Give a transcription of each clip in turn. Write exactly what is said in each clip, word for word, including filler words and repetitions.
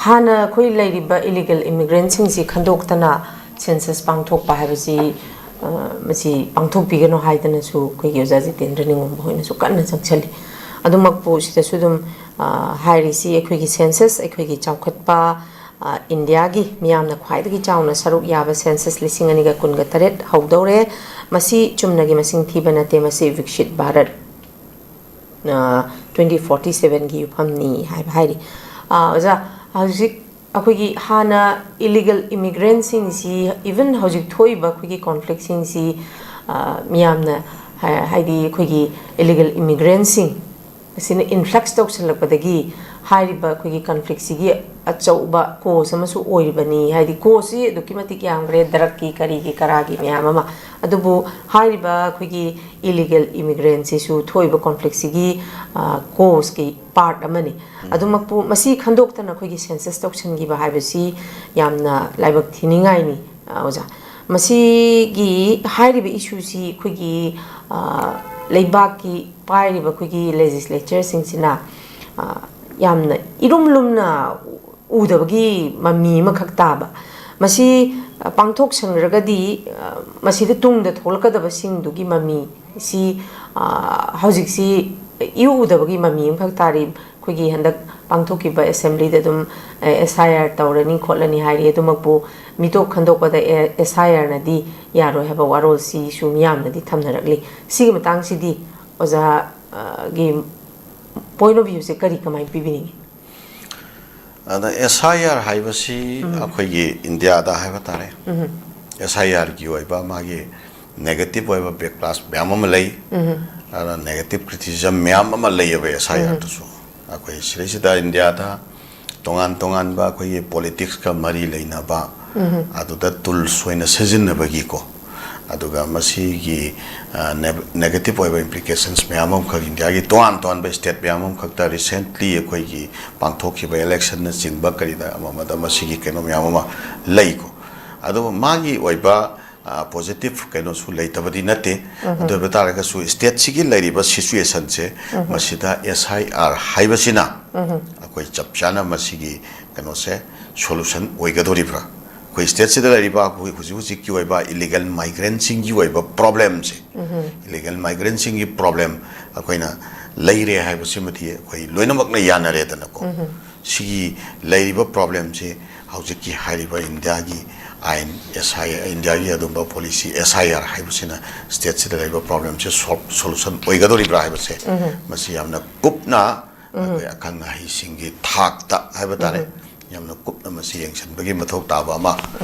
ꯍꯥꯟꯅ ꯑꯩꯈꯣꯏ ꯂꯩꯔꯤꯕ ꯏꯂꯤꯒꯦꯜ ꯏꯃꯤꯒ꯭ꯔꯦꯟꯁꯤꯡꯁꯤ ꯈꯟꯗꯣꯛꯇꯅ ꯁꯦꯟꯁꯁ ꯄꯥꯡꯊꯣꯛꯄ ꯍꯥꯏꯕꯁꯤ, ꯑ, ꯃꯁꯤ ꯄꯥꯡꯊꯣꯛꯄꯤꯒꯅꯨ ꯍꯥꯏꯗꯅꯁꯨ ꯑꯩꯈꯣꯏꯒꯤ ꯑꯣꯖꯥ ꯖꯤꯇꯦꯟꯗ꯭ꯔ ꯅꯤꯡꯉꯣꯝꯕ ꯍꯣꯏꯅꯁꯨ ꯀꯟꯅ ꯆꯪꯁꯤꯜꯂꯤ꯫ ꯑꯗꯨꯃꯛꯄꯨ ꯁꯤꯗꯁꯨ ꯑꯗꯨꯝ, ꯑ, ꯍꯥꯏꯔꯤꯁꯤ ꯑꯩꯈꯣꯏꯒꯤ ꯁꯦꯟꯁꯁ, ꯑꯩꯈꯣꯏꯒꯤ ꯆꯥꯎꯈꯠꯄ, ꯑ, ꯏꯟꯗꯤꯌꯥꯒꯤ ꯃꯤꯌꯥꯝꯅ ꯈ꯭ꯋꯥꯏꯗꯒꯤ ꯆꯥꯎꯅ ꯁꯔꯨꯛ ꯌꯥꯕ ꯁꯦꯟꯁꯁ ꯂꯤꯁꯤꯡ ꯑꯅꯤꯒ ꯀꯨꯟꯒ ꯇꯔꯦꯠ ꯍꯧꯗꯧꯔꯦ꯫ ꯃꯁꯤ ꯆꯨꯝꯅꯒꯤ ꯃꯁꯤꯡ ꯊꯤꯕ ꯅꯠꯇꯦ, ꯃꯁꯤ ꯋꯤꯛꯁꯤꯠ ꯚꯥꯔꯠ, ꯑ, ꯇ꯭ꯋꯦꯟꯇꯤ ꯐꯣꯔꯇꯤ ꯁꯦꯚꯦꯟꯒꯤ ꯌꯨꯝꯐꯝꯅꯤ ꯍꯥꯏꯕ ꯍꯥꯏꯔꯤ꯫ ꯑ, ꯑꯣꯖꯥ, ꯍꯧꯖꯤꯛ ꯑꯩꯈꯣꯏꯒꯤ ꯍꯥꯟꯅ ꯏꯂꯤꯒꯦꯜ ꯏꯃꯤꯒ꯭ꯔꯦꯟꯁꯤꯡꯁꯤ, ꯏꯚꯟ ꯍꯧꯖꯤꯛ ꯊꯣꯛꯏꯕ ꯑꯩꯈꯣꯏꯒꯤ ꯀꯣꯟꯐ꯭ꯂꯤꯛꯁꯤꯡꯁꯤ, ꯑ, ꯃꯤꯌꯥꯝꯅ ꯍꯥꯏ-, ꯍꯥꯏꯗꯤ ꯑꯩꯈꯣꯏꯒꯤ ꯏꯂꯤꯒꯦꯜ ꯏꯃꯤꯒ꯭ꯔꯦꯟꯁꯤꯡ ꯑꯁꯤꯅ ꯏꯟꯐ꯭ꯂꯛꯁ ꯇꯧꯁꯜꯂꯛꯄꯗꯒꯤ ꯍꯥꯏꯔꯤꯕ ꯑꯩꯈꯣꯏꯒꯤ ꯀꯟꯐ꯭ꯂꯤꯛꯁꯤꯒꯤ ꯑꯆꯧꯕ ꯀꯣꯁ ꯑꯃꯁꯨ ꯑꯣꯏꯔꯤꯕꯅꯤ꯫ ꯍꯥꯏꯗꯤ ꯀꯣꯁꯁꯤ ꯑꯗꯨꯛꯀꯤ ꯃꯇꯤꯛ ꯌꯥꯝꯈ꯭ꯔꯦ, ꯗ꯭ꯔꯛꯀꯤ, ꯀꯔꯤꯒꯤ, ꯀꯔꯥꯒꯤ ꯃꯌꯥꯝ ꯑꯃ꯫ ꯑꯗꯨꯕꯨ ꯍꯥꯏꯔꯤꯕ ꯑꯩꯈꯣꯏꯒꯤ ꯏꯂꯤꯒꯦꯜ ꯏꯃꯤꯒ꯭ꯔꯦꯟꯁꯤꯁꯨ ꯊꯣꯛꯏꯕ ꯀꯣꯟꯐ꯭ꯂꯤꯛꯁꯤꯒꯤ, ꯑ, ꯀꯣꯁꯀꯤ ꯄꯥꯔꯠ ꯑꯃꯅꯤ꯫ ꯑꯗꯨꯃꯛꯄꯨ ꯃꯁꯤ ꯈꯟꯗꯣꯛꯇꯅ ꯑꯩꯈꯣꯏꯒꯤ ꯁꯦꯟꯁꯁ ꯇꯧꯁꯟꯈꯤꯕ ꯍꯥꯏꯕꯁꯤ ꯌꯥꯝꯅ ꯂꯥꯏꯕꯛ ꯊꯤꯅꯤꯡꯉꯥꯏꯅꯤ, ꯑ, ꯑꯣꯖꯥ꯫ ꯃꯁꯤꯒꯤ ꯍꯥꯏꯔꯤꯕ ꯏꯁꯨꯁꯤ ꯑꯩꯈꯣꯏꯒꯤ, ꯑ, ꯂꯩꯕꯥꯛꯀꯤ ꯄꯥꯏꯔꯤꯕ ꯑꯩꯈꯣꯏꯒꯤ ꯂꯦꯖꯤꯁꯂꯦꯆꯔꯁꯤꯡꯁꯤꯅ, ꯑ, ꯌꯥꯝꯅ ꯏꯔꯨꯝ ꯂꯨꯝꯅ ꯎꯗꯕꯒꯤ ꯃꯃꯤ ꯑꯃꯈꯛ ꯇꯥꯕ꯫ ꯃꯁꯤ, ꯑ, ꯄꯥꯡꯊꯣꯛꯁꯟꯈ꯭ꯔꯒꯗꯤ, ꯑ, ꯃꯁꯤꯗ ꯇꯨꯡꯗ ꯊꯣꯛꯂꯛꯀꯗꯕꯁꯤꯡꯗꯨꯒꯤ ꯃꯃꯤ ꯁꯤ, ꯑ, ꯍꯧꯖꯤꯛꯁꯤ ꯏꯎ ꯎꯗꯕꯒꯤ ꯃꯃꯤ ꯑꯃꯈꯛ ꯇꯥꯔꯤ꯫ ꯑꯩꯈꯣꯏꯒꯤ ꯍꯟꯗꯛ ꯄꯥꯡꯊꯣꯛꯈꯤꯕ ꯑꯦꯁꯦꯝꯕ꯭ꯂꯤꯗ ꯑꯗꯨꯝ, ꯑ, ꯑꯦꯁ ꯑꯥꯏ ꯑꯥꯔ ꯇꯧꯔꯅꯤ ꯈꯣꯠꯂꯅꯤ ꯍꯥꯏꯔꯤ꯫ ꯑꯗꯨꯃꯛꯄꯨ ꯃꯤꯇꯣꯞ ꯈꯟꯗꯣꯛꯄꯗ ꯑꯦ-, ꯑꯦꯁ ꯑꯥꯏ ꯑꯥꯔꯅꯗꯤ ꯌꯥꯔꯣꯏ ꯍꯥꯏꯕ ꯋꯥꯔꯣꯜꯁꯤꯁꯨ ꯃꯤꯌꯥꯝꯅꯗꯤ ꯊꯝꯅꯔꯛꯂꯤ꯫ ꯁꯤꯒꯤ ꯃꯇꯥꯡꯁꯤꯗꯤ ꯑꯣꯖꯥ, ꯑ, ꯒꯤ ꯄꯣꯏꯟ ꯑꯣꯐ ꯚ꯭ꯌꯨꯁꯦ ꯀꯔꯤ, ꯀꯃꯥꯏꯅ ꯄꯤꯕꯤꯅꯤꯡꯉꯤ? ꯑꯗ ꯑꯦꯁ ꯑꯥꯏ ꯑꯥꯔ ꯍꯥꯏꯕꯁꯤ ꯑꯩꯈꯣꯏꯒꯤ ꯏꯟꯗꯤꯌꯥꯗ ꯍꯥꯏꯕ ꯇꯥꯔꯦ, ꯑꯦꯁ ꯑꯥꯏ ꯑꯥꯔꯒꯤ ꯑꯣꯏꯕ ꯃꯥꯒꯤ ꯅꯦꯒꯦꯇꯤꯞ ꯑꯣꯏꯕ ꯕꯦꯛꯂꯥꯁ ꯃꯌꯥꯝ ꯑꯃ ꯂꯩ꯫ ꯑꯗꯨꯅ ꯅꯦꯒꯦꯇꯤꯞ ꯀ꯭ꯔꯤꯇꯤꯁꯤꯖꯝ ꯃꯌꯥꯝ ꯑꯃ ꯂꯩꯌꯦꯕ ꯑꯦꯁ ꯑꯥꯏ ꯑꯥꯔꯗꯁꯨ꯫ ꯑꯩꯈꯣꯏ ꯁꯤꯗꯩꯁꯤꯗ ꯏꯟꯗꯤꯌꯥꯗ ꯇꯣꯉꯥꯟ ꯇꯣꯉꯥꯟꯕ ꯑꯩꯈꯣꯏꯒꯤ ꯄꯣꯂꯤꯇꯤꯛꯁꯀ ꯃꯔꯤ ꯂꯩꯅꯕ, ꯑꯗꯨꯗ ꯇꯨꯜꯁ ꯑꯣꯏꯅ ꯁꯤꯖꯤꯟꯅꯕꯒꯤꯀꯣ, ꯑꯗꯨꯒ ꯃꯁꯤꯒꯤ, ꯑ, ꯅꯦ-, ꯅꯦꯒꯦꯇꯤꯞ ꯑꯣꯏꯕ ꯏꯝꯄ꯭ꯂꯤꯀꯦꯁꯟꯁ ꯃꯌꯥꯝ ꯑꯃꯈꯛ ꯏꯟꯗꯤꯌꯥꯒꯤ ꯇꯣꯉꯥꯟ ꯇꯣꯉꯥꯟꯕ ꯁ꯭ꯇꯦꯠ ꯃꯌꯥꯝ ꯑꯃꯈꯛꯇ ꯔꯤꯁꯦꯟꯠꯂꯤ ꯑꯩꯈꯣꯏꯒꯤ ꯄꯥꯡꯊꯣꯛꯈꯤꯕ ꯏꯂꯦꯛꯁꯟꯅꯆꯤꯡꯕ ꯀꯔꯤꯗ ꯑꯃ ꯑꯃꯗ ꯃꯁꯤꯒꯤ ꯀꯩꯅꯣ ꯃꯌꯥꯝ ꯑꯃ ꯂꯩꯀꯣ꯫ ꯑꯗꯨꯕꯨ ꯃꯥꯒꯤ ꯑꯣꯏꯕ, ꯑ, ꯄꯣꯖꯤꯇꯤꯞ ꯀꯩꯅꯣꯁꯨ ꯂꯩꯇꯕꯗꯤ ꯅꯠꯇꯦ꯫ ꯑꯗꯨ ꯑꯣꯏꯕ ꯇꯥꯔꯒꯁꯨ ꯁ꯭ꯇꯦꯠꯁꯤꯒꯤ ꯂꯩꯔꯤꯕ ꯁꯤꯆꯨꯋꯦꯁꯟꯁꯦ, ꯃꯁꯤꯗ ꯑꯦꯁ ꯑꯥꯏ ꯑꯥꯔ ꯍꯥꯏꯕꯁꯤꯅ ꯑꯩꯈꯣꯏ ꯆꯞ ꯆꯥꯅ ꯃꯁꯤꯒꯤ ꯀꯩꯅꯣꯁꯦ ꯁꯣꯂꯨꯁꯟ ꯑꯣꯏꯒꯗꯧꯔꯤꯕ꯭ꯔꯥ? ꯑꯩꯈꯣꯏ ꯁ꯭ꯇꯦꯠꯁꯤꯗ ꯂꯩꯔꯤꯕ ꯑꯩꯈꯣꯏ ꯍꯧꯖꯤꯛ ꯍꯧꯖꯤꯛꯀꯤ ꯑꯣꯏꯕ ꯏꯂꯤꯒꯦꯜ ꯃꯥꯏꯒ꯭ꯔꯦꯟꯁꯤꯡꯒꯤ ꯑꯣꯏꯕ ꯄ꯭ꯔꯣꯕ꯭ꯂꯦꯝꯁꯦ, ꯏꯂꯤꯒꯦꯜ ꯃꯥꯏꯒ꯭ꯔꯦꯟꯁꯤꯡꯒꯤ ꯄ꯭ꯔꯣꯕ꯭ꯂꯦꯝ ꯑꯩꯈꯣꯏꯅ ꯂꯩꯔꯦ ꯍꯥꯏꯕꯁꯤꯃꯗꯤ ꯑꯩꯈꯣꯏ ꯂꯣꯏꯅꯃꯛꯅ ꯌꯥꯅꯔꯦꯗꯅꯀꯣ꯫ ꯁꯤꯒꯤ ꯂꯩꯔꯤꯕ ꯄ꯭ꯔꯣꯕ꯭ꯂꯦꯝꯁꯤ ꯍꯧꯖꯤꯛꯀꯤ ꯍꯥꯏꯔꯤꯕ ꯏꯟꯗꯤꯌꯥꯒꯤ ꯑꯥꯏꯟ, ꯑꯦꯁ ꯑꯥꯏ, ꯏꯟꯗꯤꯌꯥꯒꯤ ꯑꯗꯨꯝꯕ ꯄꯣꯂꯤꯁꯤ ꯑꯦꯁ ꯑꯥꯏ ꯑꯥꯔ ꯍꯥꯏꯕꯁꯤꯅ ꯁ꯭ꯇꯦꯠꯁꯤꯗ ꯂꯩꯔꯤꯕ ꯄ꯭ꯔꯣꯕ꯭ꯂꯦꯝꯁꯦ ꯁꯣꯜ-, ꯁꯣꯂꯨꯁꯟ ꯑꯣꯏꯒꯗꯧꯔꯤꯕ꯭ꯔꯥ ꯍꯥꯏꯕꯁꯦ, ꯃꯁꯤ ꯌꯥꯝꯅ ꯀꯨꯞꯅ ꯑꯩꯈꯣꯏ ꯑꯈꯪ ꯑꯍꯩꯁꯤꯡꯒꯤ ꯊꯥꯛꯇ ꯍꯥꯏꯕ ꯇꯥꯔꯦ, ꯌꯥꯝꯅ ꯀꯨꯞꯅ ꯃꯁꯤ ꯌꯦꯡꯁꯤꯟꯕꯒꯤ ꯃꯊꯧ ꯇꯥꯕ ꯑꯃ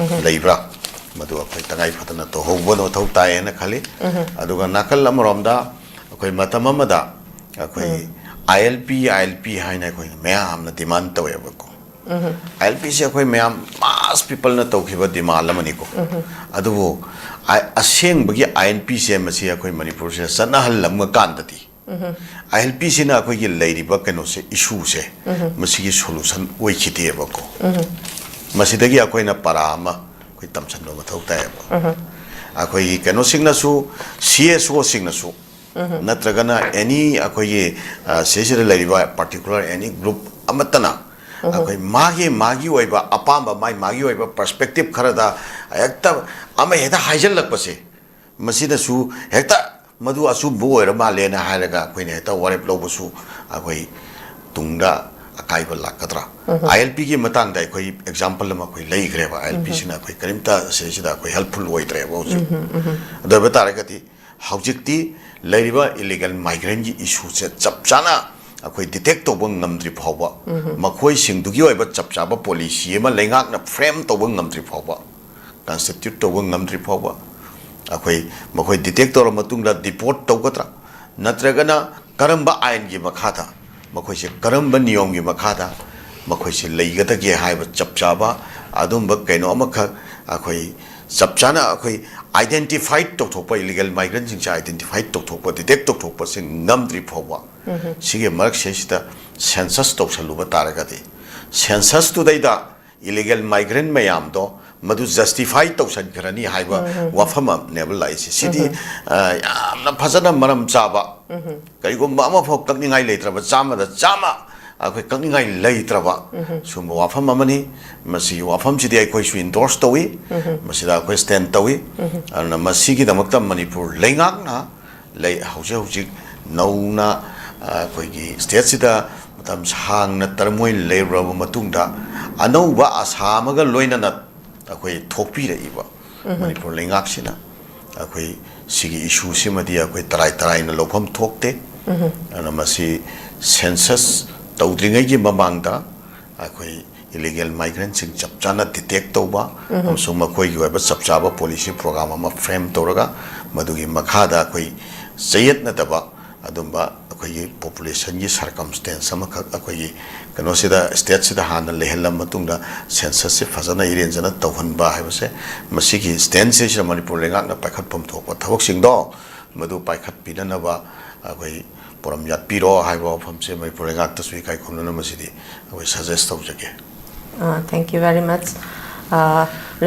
ꯂꯩꯕ꯭ꯔꯥ? ꯃꯗꯨ ꯑꯩꯈꯣꯏ ꯇꯉꯥꯏ ꯐꯗꯅ ꯇꯧꯍꯧꯕ ꯃꯊꯧ ꯇꯥꯏꯌꯦꯅ ꯈꯜꯂꯤ꯫ ꯑꯗꯨꯒ ꯅꯥꯀꯜ ꯑꯃꯔꯣꯝꯗ ꯑꯩꯈꯣꯏ ꯃꯇꯝ ꯑꯃꯗ ꯑꯩꯈꯣꯏ ꯑꯥꯏ ꯑꯦꯜ ꯄꯤ, ꯑꯥꯏ ꯑꯦꯜ ꯄꯤ ꯍꯥꯏꯅ ꯑꯩꯈꯣꯏꯅ ꯃꯌꯥꯝꯅ ꯗꯤꯃꯥꯟ ꯇꯧꯋꯦꯕꯀꯣ꯫ ꯑꯥꯏ ꯑꯦꯜ ꯄꯤꯁꯦ ꯑꯩꯈꯣꯏ ꯃꯌꯥꯝ ꯃꯥꯁ ꯄꯤꯄꯜꯅ ꯇꯧꯈꯤꯕ ꯗꯤꯃꯥꯟ ꯑꯃꯅꯤꯀꯣ꯫ ꯑꯗꯨꯕꯨ ꯑꯥꯏ-, ꯑꯁꯦꯡꯕꯒꯤ ꯑꯥꯏ ꯑꯦꯜ ꯄꯤꯁꯦ ꯃꯁꯤ ꯑꯩꯈꯣꯏ ꯃꯅꯤꯄꯨꯔꯁꯤꯗ ꯆꯠꯅꯍꯜꯂꯝꯃꯀꯥꯟꯗꯗꯤ, ꯑꯥꯏ ꯑꯦꯜ ꯄꯤꯁꯤꯅ ꯑꯩꯈꯣꯏꯒꯤ ꯂꯩꯔꯤꯕ ꯀꯩꯅꯣꯁꯦ, ꯏꯁꯨꯁꯦ, ꯃꯁꯤꯒꯤ ꯁꯣꯂꯨꯁꯟ ꯑꯣꯏꯈꯤꯗꯦꯕꯀꯣ꯫ ꯃꯁꯤꯗꯒꯤ ꯑꯩꯈꯣꯏꯅ ꯄꯔꯥ ꯑꯃ ꯑꯩꯈꯣꯏ ꯇꯝꯁꯤꯟꯕ ꯃꯊꯧ ꯇꯥꯏꯌꯦꯕ꯫ ꯑꯩꯈꯣꯏꯒꯤ ꯀꯩꯅꯣꯁꯤꯡꯅꯁꯨ, ꯁꯤ ꯑꯦꯁ ꯑꯣꯁꯤꯡꯅꯁꯨ, ꯅꯠꯇ꯭ꯔꯒꯅ ꯑꯦꯅꯤ ꯑꯩꯈꯣꯏꯒꯤ, ꯑ, ꯁꯤꯁꯤꯗ ꯂꯩꯔꯤꯕ ꯄꯥꯔꯇꯤꯀꯨꯂꯔ ꯑꯦꯅꯤ ꯒ꯭ꯔꯨꯞ ꯑꯃꯠꯇꯅ ꯑꯩꯈꯣꯏ ꯃꯥꯒꯤ, ꯃꯥꯒꯤ ꯑꯣꯏꯕ ꯑꯄꯥꯝꯕ, ꯃꯥꯒꯤ, ꯃꯥꯒꯤ ꯑꯣꯏꯕ ꯄꯔꯁꯄꯦꯛꯇꯤꯞ ꯈꯔꯗ ꯍꯦꯛꯇ ꯑꯃ ꯍꯦꯛꯇ ꯍꯥꯏꯖꯤꯜꯂꯛꯄꯁꯦ, ꯃꯁꯤꯅꯁꯨ ꯍꯦꯛꯇ ꯃꯗꯨ ꯑꯆꯨꯝꯕ ꯑꯣꯏꯔ ꯃꯥꯜꯂꯦꯅ ꯍꯥꯏꯔꯒ ꯑꯩꯈꯣꯏꯅ ꯍꯦꯛꯇ ꯋꯥꯔꯦꯞ ꯂꯧꯕꯁꯨ ꯑꯩꯈꯣꯏ ꯇꯨꯡꯗ ꯑꯀꯥꯏꯕ ꯂꯥꯛꯀꯗ꯭ꯔꯥ? ꯑꯥꯏ ꯑꯦꯜ ꯄꯤꯒꯤ ꯃꯇꯥꯡꯗ ꯑꯩꯈꯣꯏ ꯑꯦꯛꯖꯥꯝꯄꯜ ꯑꯃ ꯑꯩꯈꯣꯏ ꯂꯩꯈ꯭ꯔꯦꯕ꯫ ꯑꯥꯏ ꯑꯦꯜ ꯄꯤꯁꯤꯅ ꯑꯩꯈꯣꯏ ꯀꯔꯤꯝꯇ ꯁꯤꯗꯩꯁꯤꯗ ꯑꯩꯈꯣꯏ ꯍꯦꯜꯞꯐꯨꯜ ꯑꯣꯏꯗ꯭ꯔꯦꯕ ꯍꯧꯖꯤꯛ꯫ ꯑꯗꯨ ꯑꯣꯏꯕ ꯇꯥꯔꯒꯗꯤ ꯍꯧꯖꯤꯛꯇꯤ ꯂꯩꯔꯤꯕ ꯏꯂꯤꯒꯦꯜ ꯃꯥꯏꯒ꯭ꯔꯦꯟꯒꯤ ꯏꯁꯨꯁꯦ ꯆꯞ ꯆꯥꯅ ꯑꯩꯈꯣꯏ ꯗꯤꯇꯦꯛ ꯇꯧꯕ ꯉꯝꯗ꯭ꯔꯤ ꯐꯥꯎꯕ, ꯃꯈꯣꯏꯁꯤꯡꯗꯨꯒꯤ ꯑꯣꯏꯕ ꯆꯞ ꯆꯥꯕ ꯄꯣꯂꯤꯁꯤ ꯑꯃ ꯂꯩꯉꯥꯛꯅ ꯐ꯭ꯔꯦꯝ ꯇꯧꯕ ꯉꯝꯗ꯭ꯔꯤ ꯐꯥꯎꯕ, ꯀꯟꯁꯇꯤꯇ꯭ꯌꯨꯠ ꯇꯧꯕ ꯉꯝꯗ꯭ꯔꯤ ꯐꯥꯎꯕ, ꯑꯩꯈꯣꯏ ꯃꯈꯣꯏ ꯗꯤꯇꯦꯛ ꯇꯧꯔꯕ ꯃꯇꯨꯡꯗ ꯗꯤꯄꯣꯔꯠ ꯇꯧꯒꯗ꯭ꯔꯥ, ꯅꯠꯇ꯭ꯔꯒꯅ ꯀꯔꯝꯕ ꯑꯥꯏꯟꯒꯤ ꯃꯈꯥꯗ, ꯃꯈꯣꯏꯁꯦ ꯀꯔꯝꯕ ꯅꯤꯌꯣꯝꯒꯤ ꯃꯈꯥꯗ ꯃꯈꯣꯏꯁꯦ ꯂꯩꯒꯗꯒꯦ ꯍꯥꯏꯕ ꯆꯞ ꯆꯥꯕ ꯑꯗꯨꯝꯕ ꯀꯩꯅꯣ ꯑꯃꯈꯛ ꯑꯩꯈꯣꯏ ꯆꯞ ꯆꯥꯅ ꯑꯩꯈꯣꯏ ꯑꯥꯏꯗꯦꯟꯇꯤꯐꯥꯏꯠ ꯇꯧꯊꯣꯛꯄ, ꯏꯂꯤꯒꯦꯜ ꯃꯥꯏꯒ꯭ꯔꯦꯟꯁꯤꯡꯁꯦ ꯑꯥꯏꯗꯦꯟꯇꯤꯐꯥꯏꯠ ꯇꯧꯊꯣꯛꯄ, ꯗꯤꯇꯦꯛ ꯇꯧꯊꯣꯛꯄꯁꯦ ꯉꯝꯗ꯭ꯔꯤ ꯐꯥꯎꯕ, ꯁꯤꯒꯤ ꯃꯔꯛꯁꯤꯗꯩꯁꯤꯗ ꯁꯦꯟꯁꯁ ꯇꯧꯁꯜꯂꯨꯕ ꯇꯥꯔꯒꯗꯤ, ꯁꯦꯟꯁꯁꯇꯨꯗꯩꯗ ꯏꯂꯤꯒꯦꯜ ꯃꯥꯏꯒ꯭ꯔꯦꯟ ꯃꯌꯥꯝꯗꯣ ꯃꯗꯨ ꯖꯁꯇꯤꯐꯥꯏ ꯇꯧꯁꯟꯈ꯭ꯔꯅꯤ ꯍꯥꯏꯕ ꯋꯥꯐꯝ ꯑꯃꯅꯦꯕ ꯂꯥꯛꯏꯁꯦ꯫ ꯁꯤꯗꯤ, ꯑ, ꯌꯥꯝꯅ ꯐꯖꯅ ꯃꯔꯝ ꯆꯥꯕ, ꯀꯔꯤꯒꯨꯝꯕ ꯑꯃꯐꯥꯎ ꯀꯛꯅꯤꯡꯉꯥꯏ ꯂꯩꯇ꯭ꯔꯕ, ꯆꯥꯝꯃꯗ ꯆꯥꯝꯃ ꯑꯩꯈꯣꯏ ꯀꯛꯅꯤꯡꯉꯥꯏ ꯂꯩꯇ꯭ꯔꯕ ꯁꯨꯝꯕ ꯋꯥꯐꯝ ꯑꯃꯅꯤ꯫ ꯃꯁꯤꯒꯤ ꯋꯥꯐꯝꯁꯤꯗꯤ ꯑꯩꯈꯣꯏꯁꯨ ꯏꯟꯗꯣꯔꯁ ꯇꯧꯏ, ꯃꯁꯤꯗ ꯑꯩꯈꯣꯏ ꯁ꯭ꯇꯦꯟ ꯇꯧꯏ꯫ ꯑꯗꯨꯅ ꯃꯁꯤꯒꯤꯗꯃꯛꯇ ꯃꯅꯤꯄꯨꯔ ꯂꯩꯉꯥꯛꯅ ꯂꯩ, ꯍꯧꯖꯤꯛ ꯍꯧꯖꯤꯛ ꯅꯧꯅ ꯑꯩꯈꯣꯏꯒꯤ ꯁ꯭ꯇꯦꯠꯁꯤꯗ ꯃꯇꯝ ꯁꯥꯡꯅ ꯇꯔꯃꯣꯏ ꯂꯩꯔꯨꯔꯕ ꯃꯇꯨꯡꯗ ꯑꯅꯧꯕ ꯑꯁꯥ ꯑꯃꯒ ꯂꯣꯏꯅꯅ ꯑꯩꯈꯣꯏ ꯊꯣꯛꯄꯤꯔꯛꯏꯕ ꯃꯅꯤꯄꯨꯔ ꯂꯩꯉꯥꯛꯁꯤꯅ ꯑꯩꯈꯣꯏ ꯁꯤꯒꯤ ꯏꯁꯨꯁꯤꯃꯗꯤ ꯑꯩꯈꯣꯏ ꯇꯔꯥꯏ ꯇꯔꯥꯏꯅ ꯂꯧꯐꯝ ꯊꯣꯛꯇꯦ꯫ ꯑꯗꯨꯅ ꯃꯁꯤ ꯁꯦꯟꯁꯁ ꯇꯧꯗ꯭ꯔꯤꯉꯩꯒꯤ ꯃꯃꯥꯡꯗ ꯑꯩꯈꯣꯏ ꯏꯂꯤꯒꯦꯜ ꯃꯥꯏꯒ꯭ꯔꯦꯟꯁꯤꯡ ꯆꯞ ꯆꯥꯅ ꯗꯤꯇꯦꯛ ꯇꯧꯕ ꯑꯃꯁꯨꯡ ꯃꯈꯣꯏꯒꯤ ꯑꯣꯏꯕ ꯆꯞ ꯆꯥꯕ ꯄꯣꯂꯤꯁꯤ ꯄ꯭ꯔꯣꯒ꯭ꯔꯥꯝ ꯑꯃ ꯐ꯭ꯔꯦꯝ ꯇꯧꯔꯒ ꯃꯗꯨꯒꯤ ꯃꯈꯥꯗ ꯑꯩꯈꯣꯏ ꯆꯌꯦꯠꯅꯗꯕ ꯑꯗꯨꯝꯕ ꯑꯩꯈꯣꯏꯒꯤ ꯄꯣꯄꯨꯂꯦꯁꯟꯒꯤ ꯁꯔꯀꯝꯁ꯭ꯇꯦꯟꯁ ꯑꯃꯈꯛ ꯑꯩꯈꯣꯏꯒꯤ ꯀꯩꯅꯣꯁꯤꯗ, ꯁ꯭ꯇꯦꯠꯁꯤꯗ ꯍꯥꯟꯅ ꯂꯩꯍꯜꯂ ꯃꯇꯨꯡꯗ ꯁꯦꯟꯁꯁꯁꯤ ꯐꯖꯅ ꯏꯔꯦꯟꯖꯅ ꯇꯧꯍꯟꯕ ꯍꯥꯏꯕꯁꯦ, ꯃꯁꯤꯒꯤ ꯁ꯭ꯇꯦꯟꯁꯁꯤꯗ ꯃꯅꯤꯄꯨꯔ ꯂꯩꯉꯥꯛꯅ ꯄꯥꯏꯈꯠꯐꯝ ꯊꯣꯛꯄ ꯊꯕꯛꯁꯤꯡꯗꯣ ꯃꯗꯨ ꯄꯥꯏꯈꯠꯄꯤꯅꯅꯕ ꯑꯩꯈꯣꯏ ꯄꯣꯔꯝ ꯌꯥꯠꯄꯤꯔꯣ ꯍꯥꯏꯕ ꯋꯥꯐꯝꯁꯦ ꯃꯅꯤꯄꯨꯔ ꯂꯩꯉꯥꯛꯇꯁꯨ ꯏꯀꯥꯏ ꯈꯨꯝꯅꯅ ꯃꯁꯤꯗꯤ ꯑꯩꯈꯣꯏ ꯁꯖꯦꯁ ꯇꯧꯖꯒꯦ꯫ Uh, thank you very much. Uh,